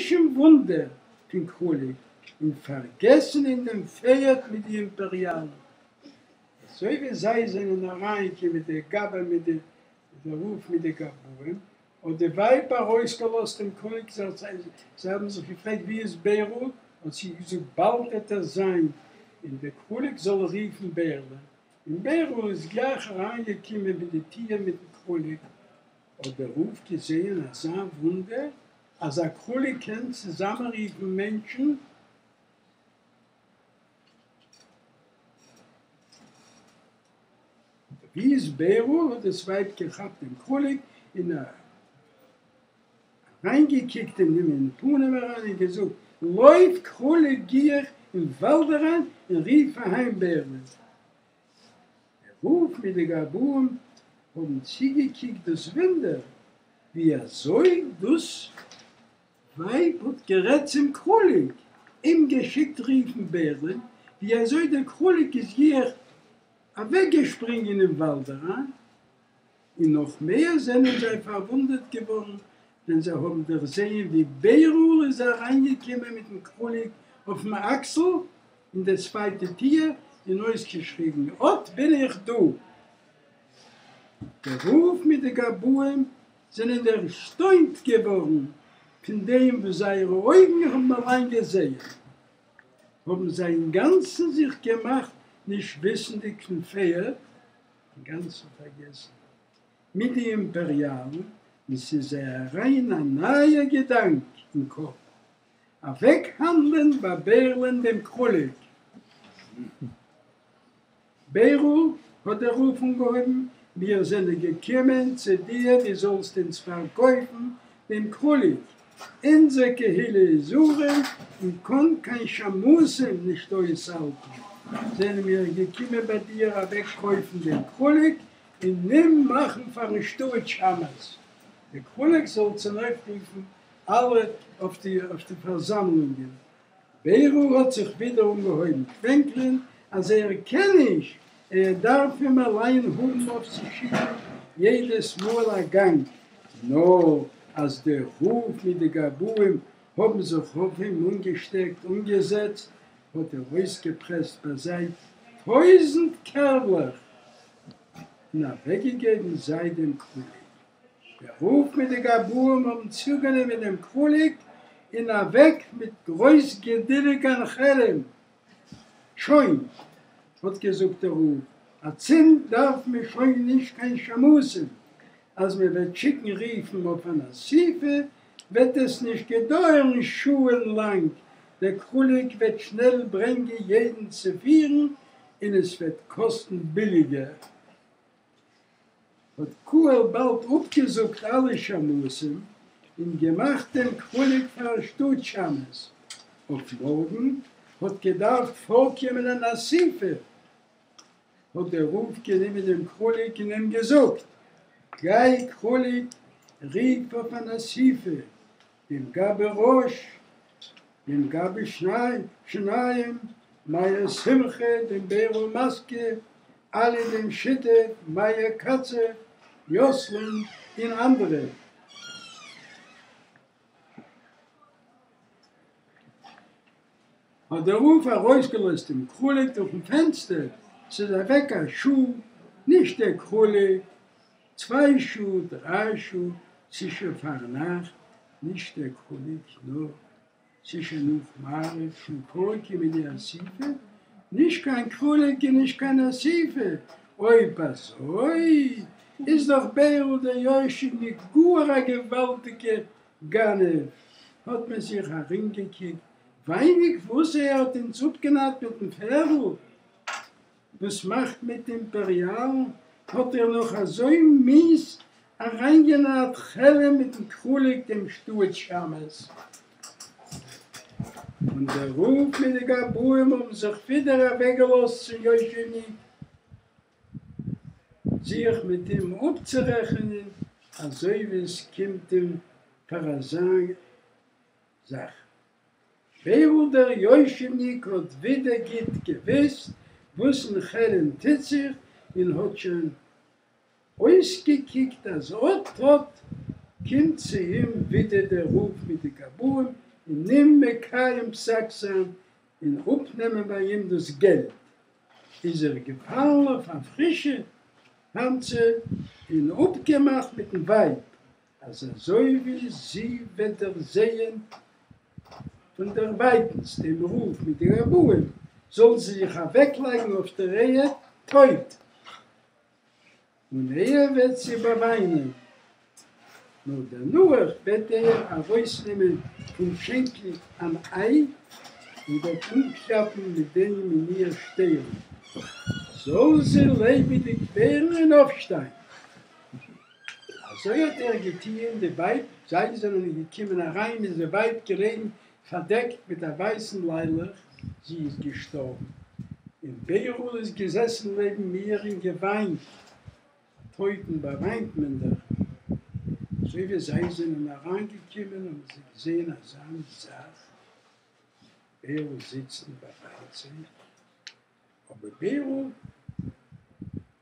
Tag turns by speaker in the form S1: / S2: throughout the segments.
S1: שום וואונדער פון קרוליק און פארגעסן אין דעם פערד מיט די אימפעריאלן. אזוי ווי זיי זענען אריינגעקומען די גבאי מיט די דער רב מיט די גבאים, האט די ווייב ארויסגעלאזט דעם קרוליק, זיי האבן זיך געפרעגט ווי איז בערל, האט זי געזאגט באלד וועט ער זיין, און דער קרוליק זאל רופן בערל'ען, און בערל איז גלייך אריינגעקומען ביי די טיר מיטן קרוליק, האט דער רב געזעהן אזא וואונדער אז א קרוליק קען צוזאמענרופן מענטשן, ווי איז בערל? האט דאס ווייב געכאפט דעם קרוליק און אריינגעקוקט אין אים אין פנים אריין און געזאגט, לויף קרוליק גיך אין וואלד אריין און רוף אהיים בערל'ן. דער רב מיט די גבאים האבן צוגעקוקט דאס וואונדער ווי אזוי דאס ווייב האט גערעדט צום קרוליק, אים געשיקט רופן בערל'ן, ווי אזוי דער קרוליק איז גיך אוועקגעשפרינגען אין וואלד אריין, און נאך מער זענען זיי פארוואונדערט געווארן ווען זיי האבן דערזען ווי בערל איז אריינגעקומען מיטן קרוליק אויפן אקסל אין די צווייטע טיר און אויסגעשריגן, אט בין איך דא! דער רב מיט די גבאים זענען ערשטוינט געווארן פון דעם וואס זייערע אויגן האבן אליין געזען, האבן זיי אינגאנצן זיך געמאכט נישט וויסנדיג פון פערד, אינגאנצן פארגעסן מיט די אימפעריאלן, און ס'איז זיי אריין א נייער געדאנק אין קאפ, אוועקהאנדלען ביי בערל'ען דעם קרוליק. בערל, האט דער רב אנגעהויבן, מיר זענען געקומען צו דיר דו זאלסט אונז פארקויפן דעם קרוליק, אונזער קהילה איז ארעם און קען קיין שמשים נישט אויסהאלטן, זענען מיר געקומען ביי דיר אוועקקויפן דעם קרוליק און אים מאכן פארן שטאט שמש, דער קרוליק זאל צונויפרופן אלע אויף די פארזאמלונגען. בערל האט זיך ווידער אנגעהויבן קווענקלען אז ער קען נישט, ער דארף אים אליין האבן אויף צו שיקן יעדעס מאל א גאנג, נאר אז דער רב מיט די גבאים האבן זיך אויף אים אנגעשטעקט אנגעזעצט, האט ער אויסגעפרעסט ביי זיי טויזנט קערבלעך און אוועקגעגעבן זיי דעם קרוליק. דער רב מיט די גבאים האבן צוגענומען דעם קרוליק און אוועק מיט גרויס גדילה קיין כעלם. שוין, האט געזאגט דער רב, אצינד דארף מען שוין נישט קיין שמשים, אז מען וועט שיקן רופן אויף אן אסיפה וועט עס נישט געדויערן שעה'ן לאנג, דער קרוליק וועט שנעל ברענגען יעדן צו פירן און עס וועט קאסטן ביליגער. האט קהל באלד אפגעזאגט אלע שמשים און געמאכט דעם קרוליק פאר שטאט שמש. אויף מארגן האט געדארפט פארקומען אן אסיפה, האט דער רב גענומען דעם קרוליק און אים געזאגט, גיי קרוליק רוף אויף אן אסיפה דעם גבאי ראש, דעם גבאי שניים, מאיר שמחה, דעם בערל מזכיר, אלי דעם שותף, מאיר קצב, יאסל'ן און אנדערע. האט דער רב ארויסגעלאזט דעם קרוליק דורכן פענסטער, ס'איז אוועק א שעה, נישט דער קרוליק, צוויי שעה, דריי שעה, ס'איז שוין פארנאכט, נישט דער קרוליק, נאר ס'איז שוין נאך מעריב, שוין פארגעקומען די אסיפה, נישט קיין קרוליק און נישט קיין אסיפה, אויב אזוי איז דאך בערל דער יושב'ניק גאר א געוואלדיגע גנב, האט מען זיך ארומגעקוקט, ווייניג וואס ער האט אונז אפגענארט מיטן פערדל וואס מאכט מיט אימפעריאלן, האט ער נאך אזוי מיאוס אריינגענארט כעלם מיטן קרוליק דעם שטאט שמש. און דער רב מיט די גבאים האבן זיך ווידער אוועקגעלאזט צום יושב'ניק זיך מיט אים אפצורעכענען אזוי ווי עס קומט אים פאר אזא זאך. בערל דער יושב'ניק האט ווידער גוט געוויסט וואס אין כעלם טוט זיך און האט שוין אויסגעקוקט אז אט אט קומט צו אים ווידער דער רב מיט די גבאים און אים מקיים פסק זיין און אפנעמען ביי אים דאס געלט, איז ער געפאלן אויף א פרישע המצאה און אפגעמאכט מיטן ווייב אז אזוי ווי זי וועט דערזעהן פון דערווייטנס דעם רב מיט די גבאים, זאל זי זיך אוועקלייגן אויף דער ערד טויט, און ער וועט זי באוויינען, נאר דערנאך וועט ער ארויסנעמען פון שענקל אן איי און וועט אנקלאפן מיט דעם אין איר שטערן, זאל זי לעבעדיג ווערן און אויפשטיין. אזוי האט ער געטוען, די ווייב, זיי זענען געקומען אריין איז די ווייב געלעגן פארדעקט מיט א ווייסן ליילעך, זי איז געשטארבן, און בערל איז געזעסן לעבן איר און געוויינט, א טויטן באוויינט מען דאך. אזוי ווי זיי זענען אריינגעקומען האבן זיי געזען אזא מין זאך, בערל זיצט און באוויינט זיך, אבער בערל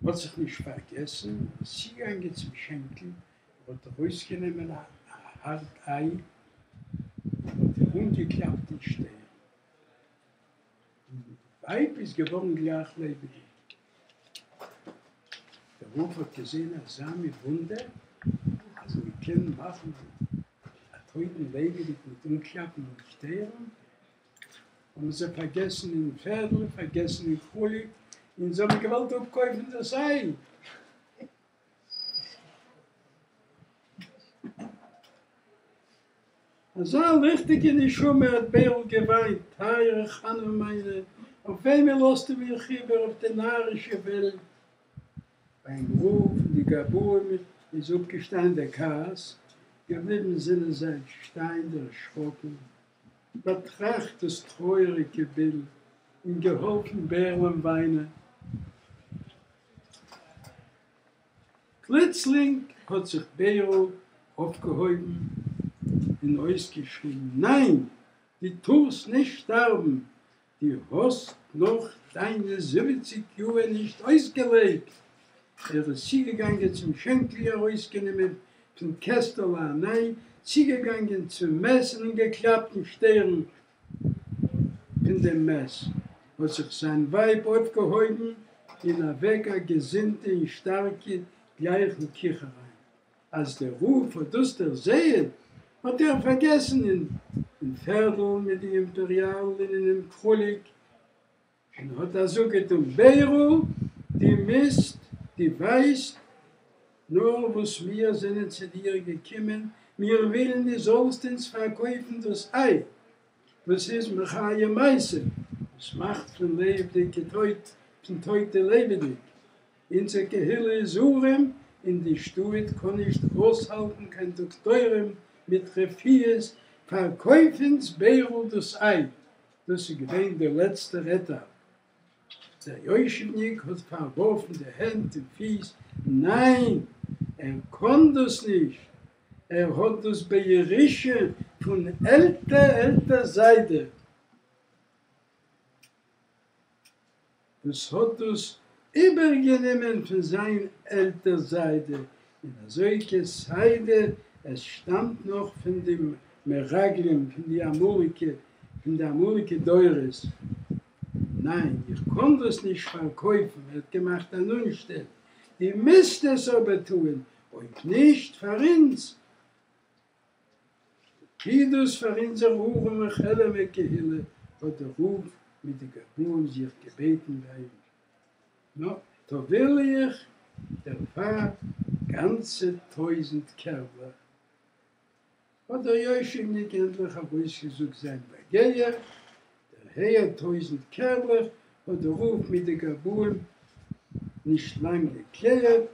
S1: האט זיך נישט פארגעסן, ער איז צוגעגאנגען צום שענקל, ער האט ארויסגענומען א הארט איי און האט איר אנגעקלאפט אין שטערן, און די ווייב איז געווארן גלייך לעבעדיג. דער רב האט געזען אזא מין וואונדער, אז מען קען מאכן א טויטן לעבעדיג מיט אנקלאפן אין שטערן, האבן זיי פארגעסן אין פערדל, פארגעסן אין קרוליק, און זיי האבן געוואלט אפקויפן דאס איי. אזא ליכטיגע נשמה האט בערל געוויינט, טייערע חנה מיינע, אויף וועמען לאזטו מיך איבער אויף די נארישע וועלט? ביים רב און די גבאים איז אפגעשטאנען דער כעס, געבליבן זענען זיי שטיין דערשראקן, באטראכט דאס טרויעריגע בילד און געהאלפן בערל'ן וויינען. פלוצלינג האט זיך בערל אויפגעהויבן און אויסגעשריגן, ניין! דו טארסט נישט שטארבן! דו האסט נאך דיינע זיבעציג יאר נישט אויסגעלעבט! ער איז צוגעגאנגען צום שענקל ארויסגענומען פון קעסטעלע אן איי, צוגעגאנגען צום מת און אנגעקלאפט אין שטערן פון דעם מת, האט זיך זיין ווייב אויפגעהויבן און אוועק א געזונטע און שטארקע גלייך אין קיך אריין. אז דער רב האט דאס דערזעהן האט ער פארגעסן אין פערדל מיט די אימפעריאל און אינעם קרוליק און האט א זאג געטאן, בערל, דו מוזט, דו ווייסט נאך וואס מיר זענען צו דיר געקומען, מיר ווילן דו זאלסט אונז פארקויפן דאס איי וואס איז מחיה מתים, וואס מאכט פון לעבעדיגע טויט, פון טויטע לעבעדיג. אונזער קהילה איז ארעם און די שטאט קען נישט אויסהאלטן קיין דאקטוירים מיט רפואות, פארקויף אונז בערל דאס איי. דאס איז געווען דער לעצטער עטאפ. דער יושב'ניק האט פארווארפן די הענט און פיס, ניין! ער קען דאס נישט! ער האט דאס בירושה פון עלטער עלטער זיידע! וואס האט דאס איבערגענומען פון זיין עלטער זיידע, און אזוי כסדר, עס שטאמט נאך פון די מרגלים פון די אמאליגע פון די אמאליגע דורות. ניין, איך קען דאס נישט פארקויפן, ער האט געמאכט אן אנשטעל, דו מוזט עס אבער טוען, אויב נישט פאר אונז, טו דאס פאר אונזער ארעמע כעלעמער קהילה, האט דער רב מיט די גבאים זיך געבעטן ביי אים, נו, טא וויל איך דערפאר גאנצע טויזנט קערבלעך. האט דער יושב'ניק ענדליך ארויסגעזאגט זיין באגער, דערהער טויזנט קערבלעך, האט דער רב מיט די גבאים נישט לאנג געקלערט,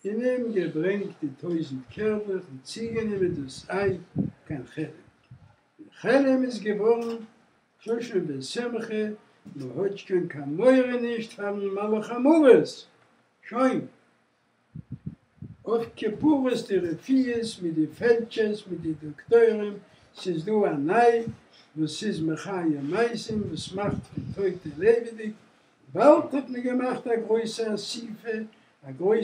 S1: און אים געברענגט די טויזנט קערבלעך און צוגענומען דאס איי קיין כעלם. אין כעלם איז געווארן ששון ושמחה, מען האט שוין קיין מורא נישט פארן מלאך המוות, שוין אויף כפרות די רפואות מיט די פעלטשערס מיט די דאקטוירים, ס'איז דא אן איי וואס איז מחיה מתים וואס מאכט פון טויטע לעבעדיג, באלד האט מען געמאכט א גרויסע אסיפה, א גרויסע.